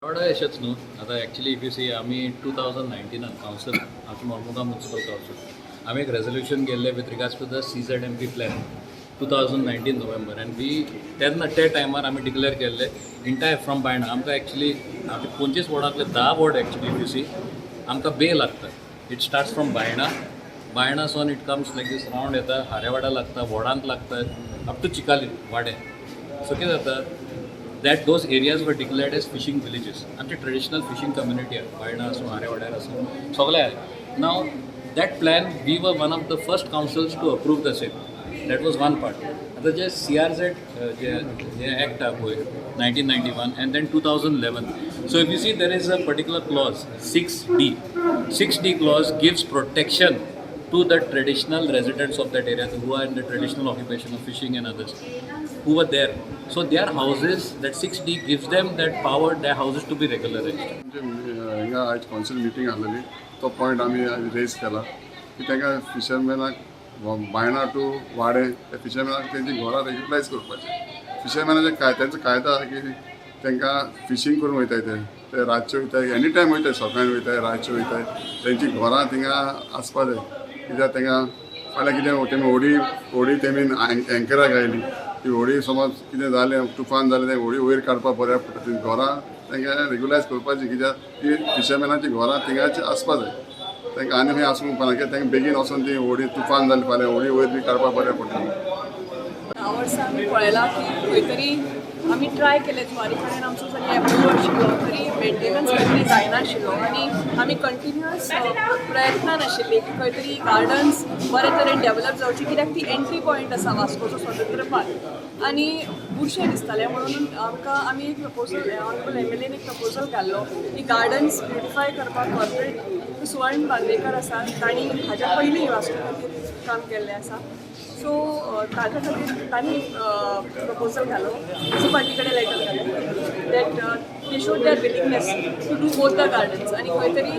वाडा अशेंच न्हू. आतां एक्चुली if you see, आमी 2019नान कावन्सिल, आमचे मॉर्मुगांव म्युन्सिपल कावन्सिल, आमी एक रेजोल्युशन केल्लें with regards to the CZMP plan, 2019 November, and we तेन्ना ते टायमार आमी डिक्लेअर केल्ले इंटायर फ्रॉम बायणा. आमकां एक्चुली आमचे 25 वॉर्डांतले 10 ward, actually if you see, आमकां बे लागता. It starts from Baina. Baina soon it comes like this, round येता, हारेवाडा लागता, वॉर्डांत लागता, अप टू चिकाली, वाडे. सो कितें जाता, that those areas were declared as fishing villages. आमची ट्रेडिशनल फिशींग कम्युनिटी आहे, बायणा आसूं, आरेवाड्यार आसूं, सगळे आहे. Now that plan, we were one of the first councils to approve the same. That was one part. आतां जे सीआरझेड जे जे act आहा पळय, 1991 and then 2011, so if you see, there is a particular clause, 6D. 6D clause gives protection to the traditional residents of that area who are in the traditional occupation of fishing and others who were there. So their houses, that 6D gives them that power, their houses to be regularized. आमचे हिंगा आयज council meeting आसलेली, तो point आमी आयज rays केला की तांकां फिशरमॅनाक बायणा टू वाडे त्या फिशरमॅनाक तेंची घरां रेग्युलरायज करपाचें. फिशरमॅनाचे काय तेंचो कायदो आहा की तांकां फिशींग करून वयताय, ते ते रातचे वयताय, एनी टायम वयताय, सकाळी वयताय, रातचे वयताय. तेंची घरां थिंगा आसपा जाय, कित्याक तांकां फाल्यां कितें तेमी होडी होडी तेमी एंकराक आयली, ती होडी समज कितें जालें, तुफान जालें, तें होडी वयर काडपाक बऱ्याक पडटा. ती घरां तांकां रेगुलरायज करपाची, कित्याक ती फिशरमॅनाची घरां थिंगाची आसपा जाय. तांकां आनी खंय आसूंक उपकारना, कित्याक तांकां बेगीन वचोन ती होडी, तुफान जालें फाल्यां, होडी वयर बी काडपाक बऱ्याक पडटा. 10 वर्सां आमी पळयलां की खंय तरी आमी ट्राय केलें. जुवारी कडेन आमचो जरी एप्रुवल आशिल्लो तरी मेंटेनन्स खंय तरी जायनाशिल्लो आनी आमी कंटिन्युअस प्रयत्नान आशिल्ली की खंय तरी गार्डन्स बरे तरेन डेवलप जावची, कित्याक ती एंट्री पॉयंट आसा वास्कोचो, स्वतंत्र पार्क, आनी बुरशें दिसतालें. म्हणून आमकां आमी एक प्रपोजल, ऑनरेबल एमएलएन एक प्रपोजल घाल्लो की गार्डन्स ब्युटिफाय करपाक कॉर्पोरेट सुवर्ण बांदेकर आसा, तांणी हाज्या पयलीं वास्को खातीर काम केल्लें आसा. सो ताच्या खातीर तांणी प्रपोजल घालो, म्युनिसिपालिटी कडेन लेटर घालें that they showed their willingness to do both the gardens. आनी खंय तरी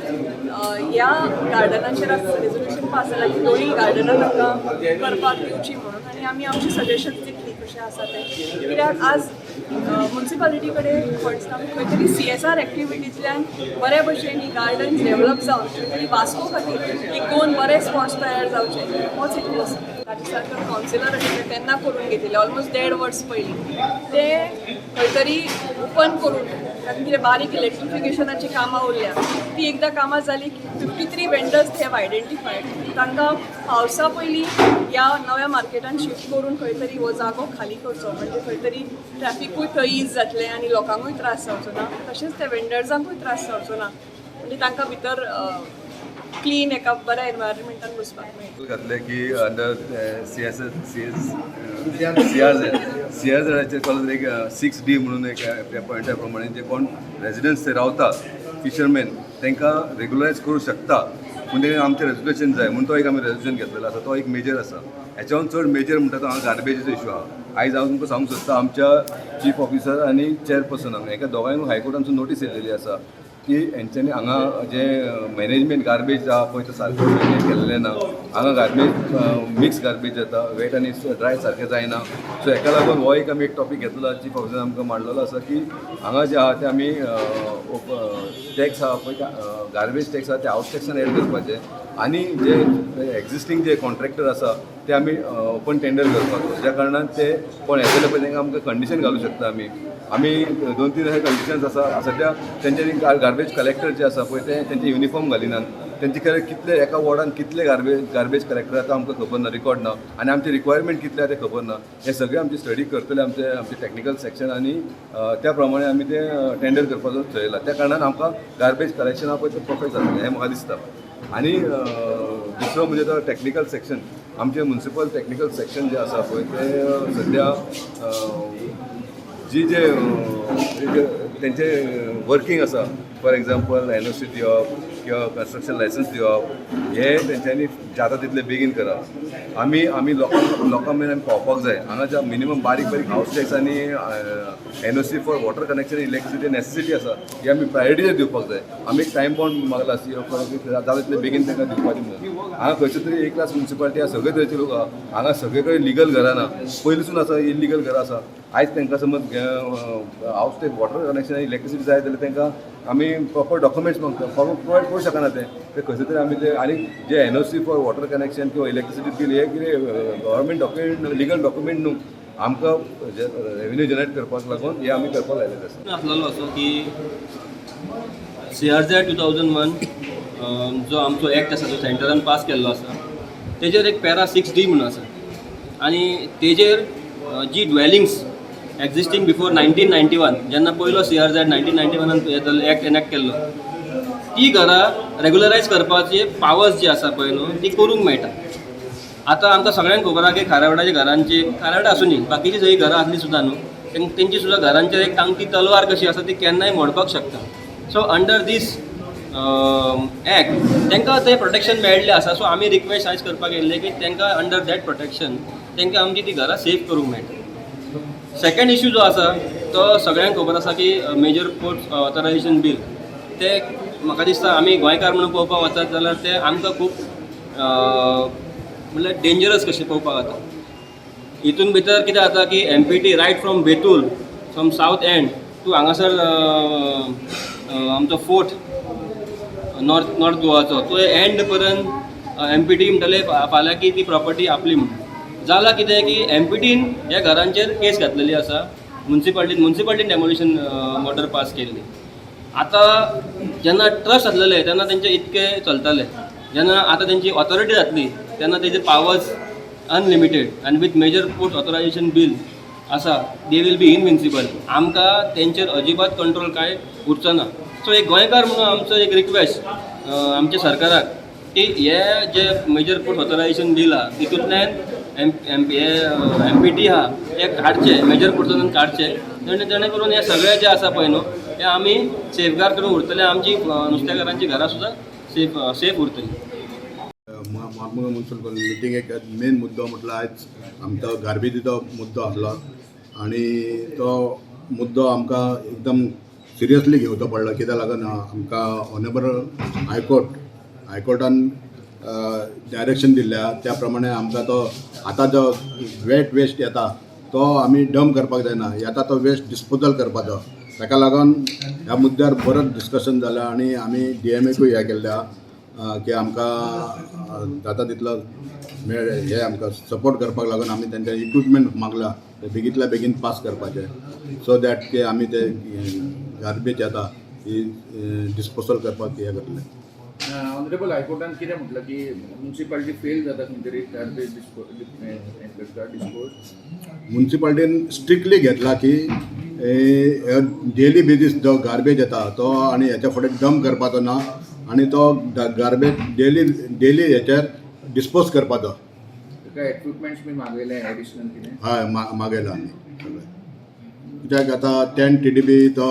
ह्या गार्डनाचेर आज रेजोल्युशन पास जालां की दोनूय गार्डनां तांकां करपाक दिवची म्हणून. आनी आमी आमची सजेशन्स दितली कशें आसा तें, कित्याक आज म्युनिसिपालिटी कडेन फंड्स ना. खंय तरी सीएसआर एक्टिविटींतल्यान बरे भशेन ही गार्डन्स डेवलप जावन खंय तरी वास्को खातीर एक दोन बरे स्पॉट्स तयार जावचे, होच हेतू आसा. ताजे सारकर कावन्सिलर आशिल्ले तेन्ना करून घेतिल्ले, ऑलमोस्ट देड वर्स पयलीं. ते खंय तरी ओपन करून तातूंत कितें बारीक इलेक्ट्रिफिकेशनाची कामां उरल्या. ती एकदां कामां जाली की 53 vendors they have identified, तांकां पावसा पयलीं ह्या नव्या मार्केटान शिफ्ट करून खंय तरी हो जागो खाली करचो, म्हणजे खंय तरी ट्रॅफिकूय थंय is जातलें आनी लोकांकूय त्रास जावचो ना, तशेंच त्या वेंडर्सांकूय त्रास जावचो ना, म्हणजे तांकां भितर क्लीन एका बऱ्या एनवायरमेंटान बसपाक मेळटलें. घातले की under CS CS CRZ, सीआरझेडाचेर कॉलेज एक 6D म्हणून एक त्या पॉयंटा प्रमाणे जे कोण रेजिडंट्स ते रावता फिशरमॅन, तांकां रेगुलरायज करूं शकता. पूण ते आमचें रेजोल्युशन जाय म्हूण तो एक आमी रेजोल्युशन घेतलेलो आसा. तो एक मेजर आसा. हेच्याहून चड मेजर म्हणटा तो हांगा गार्बेजीचो इशू आहा. आयज हांव तुमकां सांगूंक सोदता, आमच्या चीफ ऑफिसर आनी चेअरपर्सनाक हेका दोगांयकूय हायकोर्टानसून नोटीस येयलेली आसा की हेंच्यांनी हांगा जे मॅनेजमेंट गार्बेज आहा पळय, तो सारको मॅनेज केल्लें ना. हांगा गार्बेज मिक्स गार्बेज जाता, वेट आनी ड्राय सारकें जायना. सो हेका लागून हो एक आमी एक टॉपीक घेतलो, चीफ ऑफिसर आमकां मांडलेलो आसा की हांगा जे आहा ते आमी टॅक्स आहा पळय, गार्बेज टॅक्स आहा, ते हावस टॅक्सान एड करपाचे आनी जे एक्झिस्टींग जे कॉन्ट्रॅक्टर आसा ते आमी ओपन टेंडर करपाचो, ज्या कारणान ते कोण येतले पळय तांकां आमकां कंडिशन घालूं शकता. आमी आमी दोन तीन अशे कंडिशन्स आसा. सद्या तेंच्यांनी गार्बेज कलेक्टर जे आसा पळय, ते तेंचे युनिफॉर्म घालिनात. तेंचे कडेन कितले, एका वॉर्डान कितले गार्बेज कलेक्टर आसा आमकां खबर ना, रिकॉर्ड ना, आनी आमचे रिक्वायरमेंट कितले आहा ते खबर ना. हे सगळे आमची स्टडी करतले आमचे आमचे टॅक्निकल सेक्शन आनी त्या प्रमाणे आमी ते टेंडर करपाचो थरयला. त्या कारणान आमकां गार्बेज कलेक्शन आहा पळय, तें परफेक्ट जातलें हें म्हाका दिसता. आनी दुसरो म्हणजे तो टॅक्निकल सेक्शन, आमचें म्युनिसिपल टॅक्निकल सेक्शन जें आसा पळय, तें सद्या जी जे तेंचे वर्कींग आसा, फॉर एग्जाम्पल एनओसी दिवप किंवा कन्स्ट्रक्शन लायसन्स दिवप, हे तेंच्यांनी जाता तितले बेगीन करप. आमी आमी लोकां मेरेन आमी पावपाक जाय. हांगा ज्या मिनिमम बारीक बारीक हावस टॅक्स आनी NOC for water connection, electricity necessity आसा, ही आमी प्रायोरिटीचेर दिवपाक जाय. आमी एक टायम बाउंड मागला, सी जाता तितले बेगीन तांकां दिवपाची म्हणून. हांगा खंयचे तरी एक क्लास म्युनिसिपालिटी आसा, सगळे तरेचे लोक आहा हांगा. सगळे कडेन लिगल घरां ना, पयलींसून आसा, इलिगल घरां आसा. आयज तांकां समज हावस ते वॉटर कनेक्शन इलेक्ट्रिसिटी जाय जाल्यार तांकां आमी प्रॉपर डॉक्युमेंट्स मागता, प्रोवायड करूं शकना ते ते खंयसर तरी आमी ते आनी जे NOC for water connection किंवा इलेक्ट्रिसिटी बील हे कितें गव्हर्मेंट डॉक्युमेंट, लिगल डॉक्युमेंट न्हू, आमकां रेवेन्यू जनरेट करपाक लागून हे आमी करपाक लायलेलें आसा. आसलेलो असो की CRZ 2001 जो आमचो एक्ट आसा, जो सेंटरान पास केल्लो आसा, तेजेर एक पॅरा 6D म्हणून आसा आनी तेजेर जी ड्वेलिंग्स एक्झिस्टींग बिफोर 1991, जेन्ना पयलो CRZ 1991 act enact केल्लो, ती घरां रेगुलरायज करपाची पावर्स जी आसा पळय न्हू, ती करूंक मेळटा. आतां आमकां सगळ्यांक खबर आहा की खारावडाच्या घरांची, खारावडा आसूं न्ही, बाकीची जंय घरां आसली सुद्दां न्हू, तेंची सुद्दां घरांचेर एक तांकी तलवार कशी आसा, ती केन्नाय मोडपाक शकता. सो अंडर दीस एक्ट तांकां तें प्रोटेक्शन मेळिल्लें आसा. सो आमी रिक्वेस्ट आयज करपाक येयल्ले की तांकां अंडर that protection तांकां आमची ती घरां सेफ करूंक मेळटा. सेकंड इशू जो आसा तो सगळ्यांक खबर आसा की मेजर पोर्ट ऑथरायझेशन बील, ते म्हाका दिसता आमी गोंयकार म्हणून पळोवपाक वचत जाल्यार ते आमकां खूब म्हणल्यार डेंजरस कशें पळोवपाक वता. हितून भितर कितें जाता की MPT right from Betul, from south end to हांगासर आमचो फोर्ट नॉर्थ नॉर्थ गोवाचो तो एंड पर्यंत एमपीटी म्हणटले फाल्यां की ती प्रॉपर्टी आपली म्हणून. जालां कितें की एमपीटीन ह्या घरांचेर केस घातलेली आसा मुन्सिपाल्टीन, मुन्सिपाल्टीन डेमोलिशन ऑर्डर पास केल्ली. आतां जेन्ना ट्रस्ट आसलेले तेन्ना तेंचे इतके चलताले, जेन्ना आतां तेंची ऑथॉरिटी जातली तेन्ना तेजे पावर्स अनलिमिटेड आनी with major port authorisation bill आसा, they will be invincible. आमकां तेंचेर अजिबात कंट्रोल कांय उरचो ना. सो एक गोंयकार म्हणून आमचो एक रिक्वेस्ट आमच्या सरकाराक की हे जे मेजर पोर्ट ऑथरायझेशन बील आहा, तितूंतल्यान एम एम हे एमपीटी आहा ते काडचे, मेजर पोर्टांतल्यान काडचे, जेणे करून हे सगळे जे आसा पळय न्हू, ते आमी सेफगार्ड करून उरतले, आमची नुस्तेकारांची घरां सुद्दां सेफ सेफ उरतली. मार्मुगांव म्युन्सिपल मिटिंगेक मेन मुद्दो म्हटल्यार आयज आमचो गार्बेजीचो मुद्दो आसलो आनी तो मुद्दो आमकां एकदम सिरियसली घेवचो पडलो. कित्याक लागून आमकां ऑनरेबल हायकोर्ट हायकोर्टान डायरेक्शन दिल्लें आहा, त्या प्रमाणे आमकां तो आतां जो वेट वेस्ट येता तो आमी डंप करपाक जायना, येता तो वेस्ट डिस्पोजल करपाचो. ताका लागून ह्या मुद्द्यार बरोच डिस्कशन जालें आनी आमी डीएमएकूय हें केल्लें आहा की आमकां जाता तितलो मेळ हे आमकां सपोर्ट करपाक लागून आमी तेंच्या इक्विपमेंट मागला, ते बेगींतल्या बेगीन पास करपाचे, सो that की आमी ते गार्बेज येता ती डिस्पोजल करपाक हें करतले. ऑनरेबल हायकोर्टान कितें म्हटलं की म्युन्सिपालिटी फेल जाता खंय तरी गार्बेज डिस्पोज? म्युन्सिपाल्टीन स्ट्रिक्टली घेतला की डेली बेजीस जो गार्बेज येता तो आनी हेच्या फुडें डंप करपाचो ना आनी तो गार्बेज डेली डेली हेचेर डिस्पोज करपाचो. ताका इक्विपमेंट्स बी मागयले एडिशनल कितें? हय, मागयला आमी सगळें, कित्याक आतां 10 TDP तो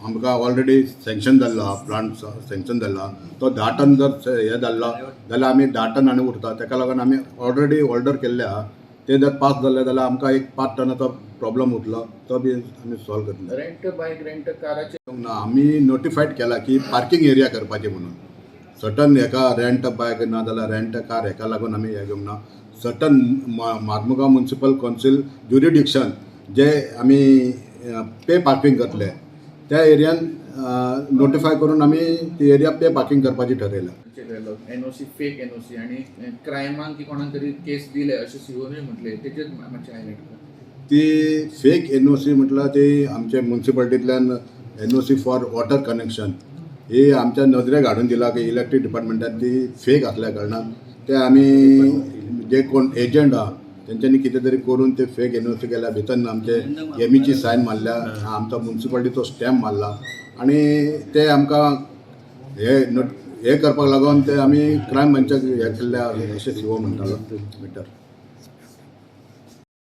आमकां ऑलरेडी सँक्शन जाल्लो आहा, प्लांट सँक्शन जाल्लो आहा. तो 10 टन जर हे जाल्लो जाल्यार आमी 10 टन आनी उरता. ताका लागून आमी ऑलरेडी ऑर्डर केल्ले आहा. ते जर पास जाले जाल्यार आमकां एक 5 टनाचो प्रॉब्लम उरलो, तो बी आमी सॉल्व करतले. रेंट बायक, रेंट काराचे? ना, आमी नोटिफायड केला की पार्किंग एरिया करपाची म्हणून सर्टन हेका रेंट बायक ना जाल्यार रेंट कार, हेका लागून आमी हें घेवंक ना. सर्टन मार्मुगांव म्युन्सिपल कौन्सिल ज्युरिडिक्शन जे आमी पे पार्किंग करतले त्या एरियान नोटिफाय करून आमी ती एरिया पे पार्किंग करपाची ठरयला. एनओसी, फेक एनओसी आणि क्रायमाक की कोणाक तरी केस दिले अशें सीओनूय म्हटलें, तेजेर मातशें हायलायट कर. ती फेक एनओसी म्हटल्यार ती आमचे म्युन्सिपालिटींतल्यान एनओसी फॉर वॉटर कनेक्शन ही आमच्या नदरेक हाडून दिला की इलेक्ट्रीक डिपार्टमेंटान ती फेक आसल्या कारणान ते आमी जे कोण एजंट आहा तेंच्यांनी कितें तरी करून ते फेक एनओसी केल्या. भितर आमचे एमईची सायन मारल्या, आमचो म्युन्सिपालिटीचो स्टॅम्प मारला आनी ते आमकां हे हे करपाक लागून ते आमी क्रायम ब्रांचाक हे केल्ले अशें सीओ म्हणटालो भितर.